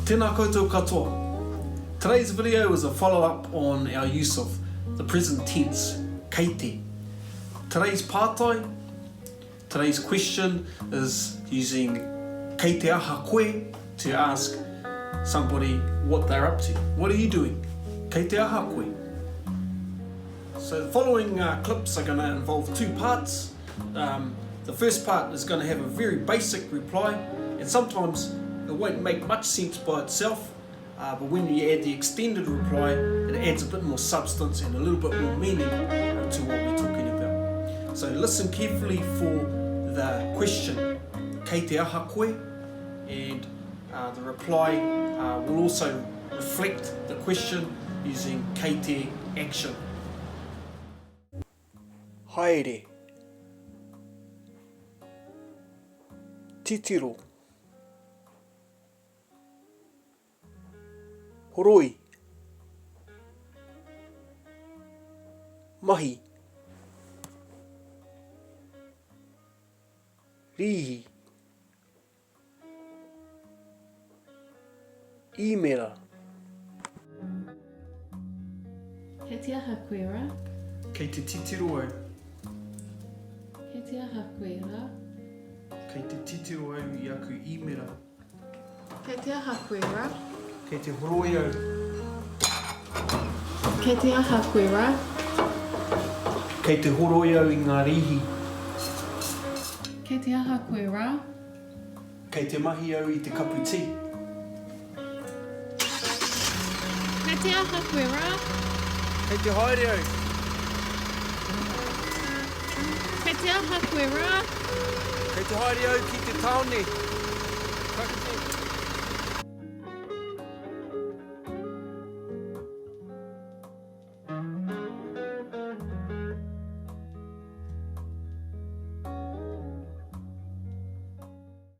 Tēnā koutou katoa. Today's video is a follow-up on our use of the present tense, kei te. Today's pātai, today's question is using kei te aha koe to ask somebody what they're up to. What are you doing? Kei te aha koe? So the following uh, clips are going to involve two parts. Um, the first part is going to have a very basic reply, and sometimes it won't make much sense by itself, uh, but when you add the extended reply, it adds a bit more substance and a little bit more meaning to what we're talking about. So listen carefully for the question, kei te aha koe? And uh, the reply uh, will also reflect the question using kei te action. Haere. Titiro. Horoi. Mahi. Rīhi. Īmera. Kei te aha koe ra? Kei te titiro au. Kei te aha koe ra? Kei te titiro au i aku īmera. Kei te aha koe ra? Kei te horoi au. Kei te aha koe ra? Kei te horoi au i ngā rīhi. Kei te aha koe ra? Kei te mahi au i te kapu tī. Kei te aha koe ra? Kei te haere au. Kei te aha koe ra? Kei te haere au ki te tāone. Ka kite.